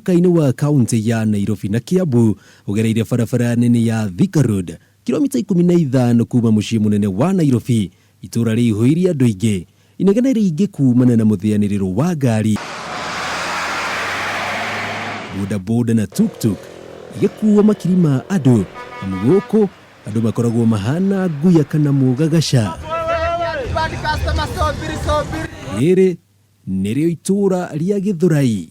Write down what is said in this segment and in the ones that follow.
Mũhaka-inĩ wa kaunti ya Nairobi na Kiambu, ũgereire barabara nene ya Thika Road, kilomita 15 kuma mũciĩ mũnene wa Nairobi, itũra rĩihũire andũ aingĩ, inegene rĩingĩ kumana na mũthĩanĩrĩro wa ngari, bodaboda na tuktuk igĩkuua makiri ma andũ, amu gũkũ andũ makoragwo mahana nguya kana mũgagaca. Rĩrĩ nĩrĩo itũra rĩa Gĩthũrai.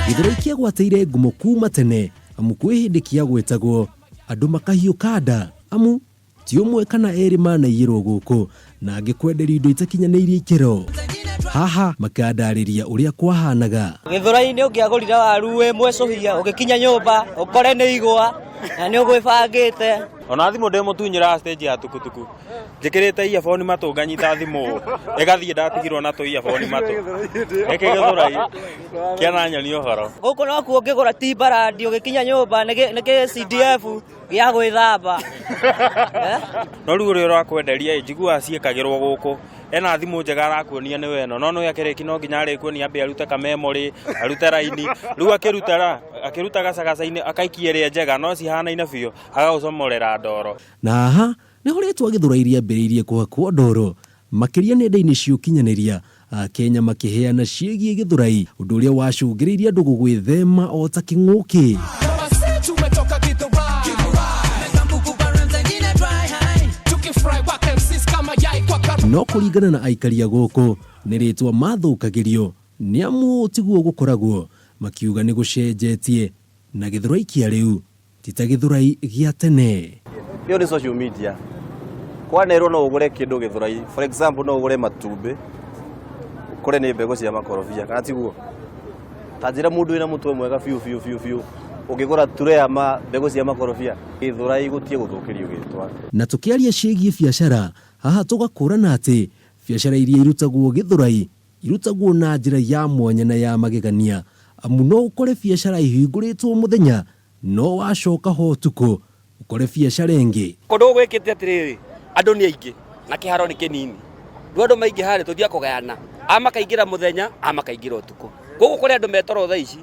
Gĩthũrai kĩagwatĩire ngumo kuma tene, amu kwĩ hĩndĩ kĩagwetagwo andũ makahiũka nda, amu ti ũmwe kana erĩ manaiyĩrwo gũkũ na angĩ kwenderio indo itakinyanĩirie ikĩro. Haha makandarĩria ũrĩa kwahanaga. Gĩthũrai-inĩ ũngĩagũrire waru wĩ mwecũhia, ũgĩkinya nyũmba ũkore nĩ igwa na nĩ ũgwĩbangĩte. Ona thimũ ndĩmũtunyĩra stage ya tukutuku, njĩkĩrĩte earphone matũ, nganyita thimũ ĩgathiĩ, ndatigirwo na tũ earphone matũ. Gĩkĩ Gĩthũrai kĩananyonia ũhoro. Gũkũ nokuo ũngĩgũra Timberland, ũgĩkinya nyũmba nĩ kĩ CDF gĩa gwĩthamba. No rĩu ũrĩa ũrakwenderia ĩ, njiguaga ciĩkagĩrwo gũkũ, ena thimũ njega arakuonia nĩ weno, no nĩ akĩrĩki no nginya arĩkuonia ambe arute kamemorĩ, arute raini, rĩu akĩruta ra akĩruta gacagaca-inĩ akaikia ĩrĩa njega no cihanaine biũ, agagũcomorera ndoro. Na haha nĩho rĩtwa Gĩthũrai rĩambĩrĩirie kũhakwo ndoro makĩria nenda-inĩ cia ũkinyanĩria, Akenya makĩheana ciĩgiĩ Gĩthũrai, ũndũ ũrĩa wacũngĩrĩirie andũ gũgwĩthema o ta kĩng'ũki. No kũringana na aikari a gũkũ, nĩ rĩtwa mathũkagĩrio nĩ amu ũũ tiguo gũkoragwo, makiuga nĩ gũcenjetie na Gĩthũrai kĩa rĩu ti ta Gĩthũrai gĩa tene. Ĩyo nĩ social media. Kwanerwo no ũgũre kĩndũ Gĩthũrai, for example, no ũgũre matumbĩ ũkore nĩ mbegũ cia makorobia, kana tiguo? Ta njĩra, mũndũ wĩna mũtwe mwega biũ biũ biũ biũ ũngĩgũra ture ya mbegũ cia makorobia? Gĩthũrai gũtiĩ gũthũkĩrio gĩtwa. Na tũkĩaria ciĩgiĩ biacara haha, tũgakũrana atĩ biacara iria irutagwo Gĩthũrai irutagwo na njĩra ya mwanya na ya magegania, amu no ũkore biacara ĩhingũrĩtwo mũthenya no wacoka ho ũtukũ ũkore biacara ĩngĩ. Kũndũ gũkũ gwĩkĩte atĩrĩrĩ, andũ nĩ aingĩ na kĩharo nĩ kĩnini. Rĩu andũ maingĩha rĩ, tũthiaga kũgayana, a makaingĩra mũthenya, a makaingĩra ũtukũ. Gũkũ kũrĩ andũ metoro thaa ici.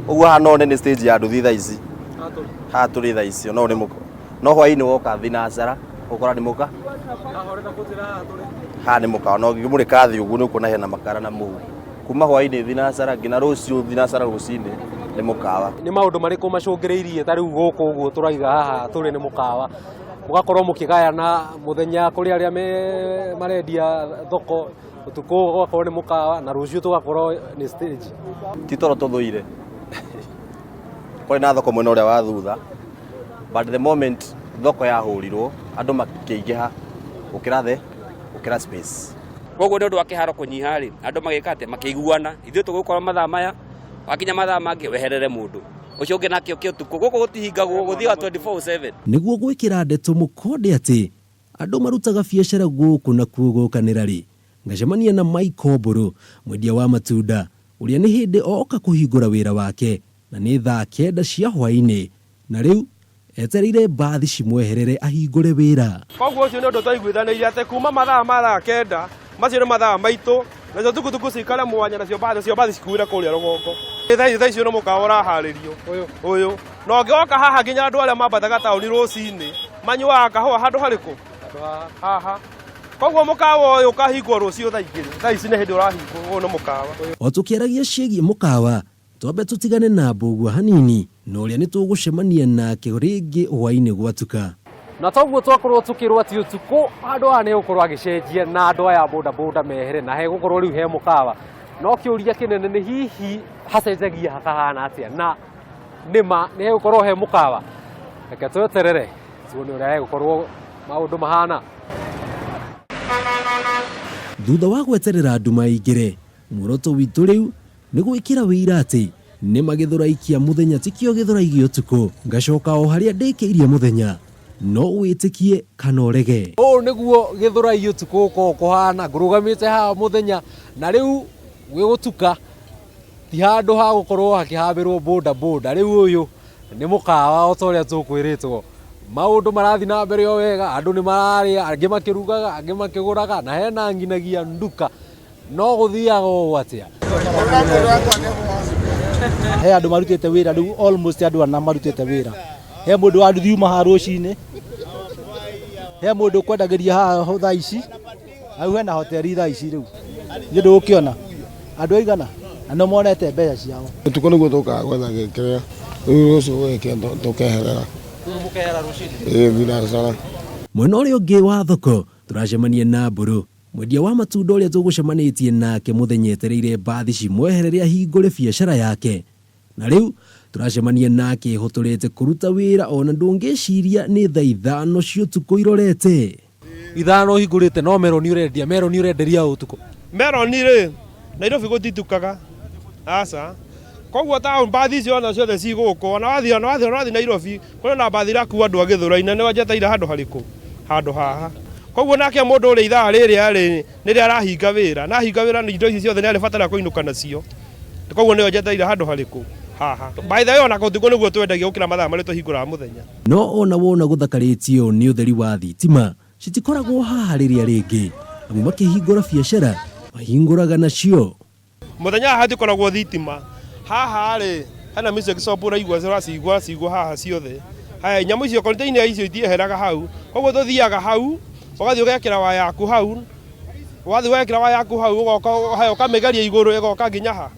Ũguo haha no nĩ stage ya nduthi thaa ici, haha tũrĩ thaa ici no nĩ mũko, no hwaĩ-inĩ woka thinacara ũkora nĩ mũka, haha nĩ mũkawa, no ngĩmũrĩka thĩ ũguo nĩ ũkuona hena makara na mũhu kuma hwaĩ-inĩ thinacara nginya rũciũ thinacara rũcinĩ nĩ mũkawa. Nĩ maũndũ marĩkũ macũngĩrĩirie ta rĩu gũkũ ũguo tũraiga haha tũrĩ nĩ mũkawa, mũgakorwo mũkĩgayana mũthenya kũrĩ arĩa me marendia thoko, ũtukũ gũgakorwo nĩ mũkawa na rũciũ tũgakorwo nĩ stage? Ti toro tũthũire, kwarĩ na thoko mwena ũrĩa wa thutha, but the moment thoko yahũrirwo andũ makĩingĩha gũkĩra the gũkĩra space. Koguo nĩ ũndũ wa kĩharo kũnyiha rĩ, andũ magĩka atĩ makĩiguana, ithuĩ tũgũkorwo mathaa maya, wakinya mathaa mangĩ weherere mũndũ ũcio ũngĩ nake ũke ũtukũ. Gũkũ gũtihingagwo, gũthiaga 24/7. Nĩguo gwĩkĩra ndeto mũkonde atĩ andũ marutaga biacara gũkũ nakuo gokanĩra rĩ, ngacemania na Michael Mbũrũ, mwendia wa matunda, ũrĩa nĩ hĩndĩ oka kũhingũra wĩra wake na nĩ thaa 9 cia hwaĩ-inĩ, na rĩu etereire mbathi cimweherere ahingũre wĩra. Koguo ũcio nĩ ũndũ twaiguithanĩirie atĩ kuma mathaa ma thaa 9, macio nĩ mathaa maitũ, nacio tukutuku cikare mwanya, nacio mbathi cikuire kũrĩa rũgongo. Thaa icio nĩ mũkawa ũraharĩrio ũyũ, na ũngĩoka haha nginya andũ arĩa mambataga taũni rũcinĩ manyuaga kahũa handũ harĩkũ? Haha. Koguo mũkawa ũyũ ũkahingwo rũciũ thaa 2, thaa ici nĩ hĩndĩ ũrahingwo, ũyũ nĩ mũkawa. O tũkĩaragia ciĩgiĩ mũkawa, twambe tũtigane na Mbũgua hanini na ũrĩa nĩ tũgũcemania nake rĩngĩ hwaĩ-inĩ gwatuka. Na toguo twakorwo tukĩrwo atĩ ũtukũ handũ haha nĩ gũkorwo agĩcenjia na andũ aya boda boda mehere na hegũkorwo rĩu he mũkawa. No kĩũria kĩnene nĩ hihi hacenjagia hakahana atĩa, na nĩma nĩ hegũkorwo he mũkawa? Reke tweterere tuone ũrĩa hegũkorwo maũndũ mahana. Thutha wa gweterera nduma ĩingĩre, muoroto witũ rĩu nĩ gwĩkĩra wĩira atĩ nĩma Gĩthũrai kĩa mũthenya tikĩo Gĩthũrai gĩa ũtukũ. Ngacoka o harĩa ndĩkĩirie mũthenya, no wĩtĩkie kana ũrege. Ũũ nĩguo Gĩthũrai ũtukũ gũkoragwo kũhana, ngũrũgamĩte haha mũthenya na rĩu gwĩ gũtuka, ti handũ ha gũkorwo hakĩhambĩrwo boda boda. Rĩu ũyũ nĩ mũkawa o ta ũrĩa tũkwĩrĩtwo. Maũndũ marathiĩ na mbere o wega, andũ nĩ mararĩa, angĩ makĩrugaga, angĩ makĩgũraga, na hena nginagia nduka. No gũthiaga ũũ atĩa? He andũ marutĩte wĩra rĩu, almost andũ ana marutĩte wĩra. He mũndũ wa nduthi uma haha rũcinĩ, he mũndũ ũkwendagĩria haha thaa ici, hau hena hoteli thaa ici rĩu. Nĩ ndũgũkĩona andũ aigana na nĩ monete mbeca ciao. Ũtukũ nĩguo tũkaga gwetha kĩrĩa, rĩu rũciũ gũgĩkĩa tũkeherera. Mũkeherera rũcinĩ? Ĩĩ, thinacara. Mwena ũrĩa ũngĩ wa thoko tũracemania na Mbũrũ, mwendia wa matunda ũrĩa tũgũcemanĩtie nake mũthenya etereire mbathi cimweherere ahingũre biacara yake. Na rĩu tũracemania nake ehũtũrĩte kũruta wĩra ona ndũngĩciria nĩ thaa 5 cia ũtukũ irorete. 5 ũhingũrĩte no meroni ũrendia, meroni ũrenderia ũtukũ? Meroni rĩ, Nairobi gũtitukaga. Aca. Koguo ta mbathi icio ona ciothe ci gũkũ, ona wathiĩ, ona wathiĩ, ona wathiĩ Nairobi, kũrĩ na mbathi irakua andũ a Gĩthũrai na nĩwe njeteire handũ harĩkũ? Handũ haha. Koguo nake mũndũ ũrĩa ithaa rĩrĩa rĩ, nĩrĩo arahinga wĩra, na ahinga wĩra indo ici ciothe nĩarĩbatara kũinũka nacio. Koguo nĩyo njeteire handũ harĩkũ? Haha. By the way, ona ũtukũ nĩguo twendagia gũkĩra mathaa marĩa tũhingũraga mũthenya. No ona wona gũthakarĩtio nĩ ũtheri wa thitima, citikoragwo haha rĩrĩa rĩngĩ. Amu makĩhingũra biacara, mahingũraga nacio. Mũthenya haha hatikoragwo thitima. Haha rĩ, hena music shop ũraigua ũracigua cigua haha ciothe. Haya, nyamũ icio container icio itieheraga hau. Koguo tũthiaga hau, ũgathiĩ ũgekĩra waya yaku hau. Wathiĩ wekĩra waya yaku hau, ũgoka, haya, ũkamĩgeria igũrũ ĩgoka nginya ha.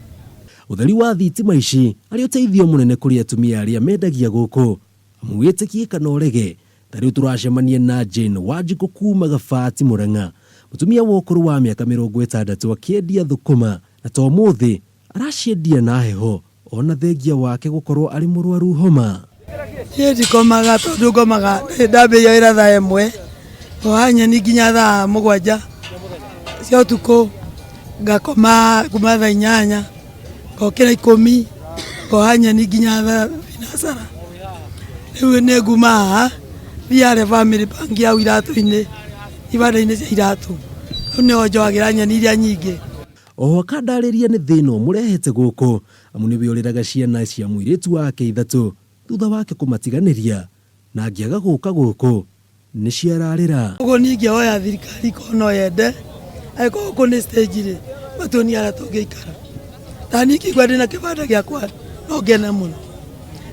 Ũtheri wa thitima ici arĩ ũteithio mũnene kũrĩ atumia arĩa mendagia gũkũ. Amu wĩtĩkie kana ũrege, ta rĩu tũracemania na Jane Wanjikũ kuma Gabati Mũrang'a. Mũtumia wa ũkũrũ wa mĩaka 60 akĩendia thũkũma na to ũmũthĩ araciendia na heho ona thengia wake gũkorwo arĩ mũrwaru homa. Niĩ ndikomaga tondũ ngomaga ndambĩrĩria wĩra thaa 1, ngoha nyeni nginya thaa 7 cia ũtukũ, ngakoma kuma thaa 8, ngokĩra 10, ngoha nyeni nginya thaa thinacara. Rĩu nĩ nguma haha thiĩ harĩa Family Bank hau iratũ-inĩ, ibanda-inĩ cia iratũ, hau nĩho njohagĩra nyeni iria nyingĩ. Oho akandarĩria nĩ thĩna ũmũrehete gũkũ, amu nĩwe ũreraga ciana cia mũirĩtu wake 3 thutha wake kũmatiganĩria, na angĩaga gũka gũkũ nĩ ciararĩra. Ũguo niĩ ingĩhoya thirikari korwo no yende, angĩkorwo gũkũ nĩ stage rĩ, matuonie harĩa tũngĩikara. Ta niĩ ingĩigua ndĩna kĩbanda gĩakwa no ngene mũno,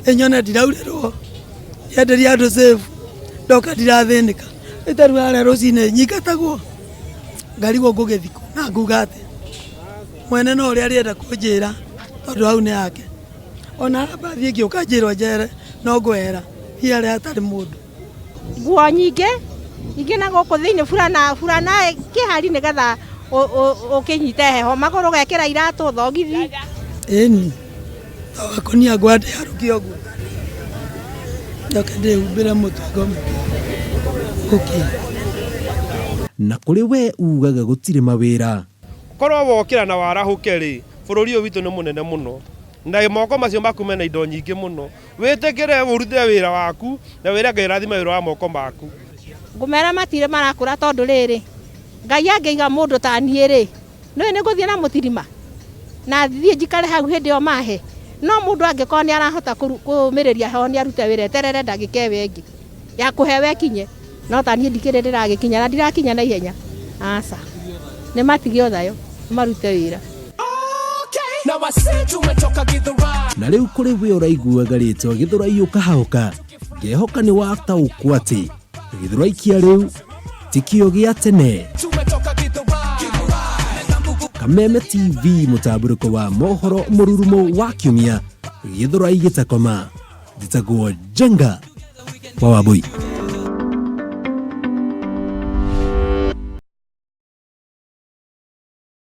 ĩnyone ndiraurĩrwo, nyenderie andũ safe, ndoka ndirathĩnĩka. Rĩu ta rĩu harĩa rũcinĩ nyingatagwo, ngarigwo ngũgĩthiĩ kũ na nguga atĩa. Mwene no ũrĩa arĩenda kũnjĩra tondũ hau nĩ hake. Ona mbathi ĩngĩũka njĩrwo njere no ngwehera, thiĩ harĩa hatarĩ mũndũ. Nguo nyingĩ, ingĩ na gũkũ thĩinĩ burana, burana kĩhari nĩgetha ũkĩnyite heho, magũrũ ũgekĩra iratũ, thogithi. Ĩni, to gakũnia ngwa ndĩharũkie ũguo. Njoke ndĩhumbĩre mũtwe ngome. Gũkĩa. Na kũrĩ we ugaga gũtirĩ mawĩra. Korwo wokĩra na warahũke rĩ, bũrũri ũyũ witũ nĩ mũnene mũno. Na moko macio maku mena indo nyingĩ mũno. Wĩtĩkĩre ũrute wĩra waku na wĩre Ngai rathime wĩra wa moko maku. Ngũmera matirĩ marakũra tondũ rĩrĩ, Ngai angĩiga mũndũ ta niĩ rĩ, nĩũĩ nĩ ngũthiĩ na mũtirima na thiĩ njikare hau hĩndĩ ĩyo mahe. No mũndũ angĩkorwo nĩ arahota kũũmĩrĩria heho nĩ arute wĩra eterere ndagĩka ĩyo ĩngĩ ya kũhewa ĩkinye. No ta niĩ ndikĩrĩ ndĩragĩkinya na ndirakinya na ihenya. Aca, nĩ matige ũthayo, marute wĩra. Na rĩu kũrĩ we ũraiguaga rĩtwa Gĩthũrai ũkahaũka, ngehoka nĩ wataũkwo atĩ Gĩthũrai kĩa rĩu ti kĩo gĩa tene. Kameme TV, mũtambũrũko wa mohoro mũrurumo wa kiumia, Gĩthũrai gĩtakoma. Njĩtagwo Njenga wa Wambui.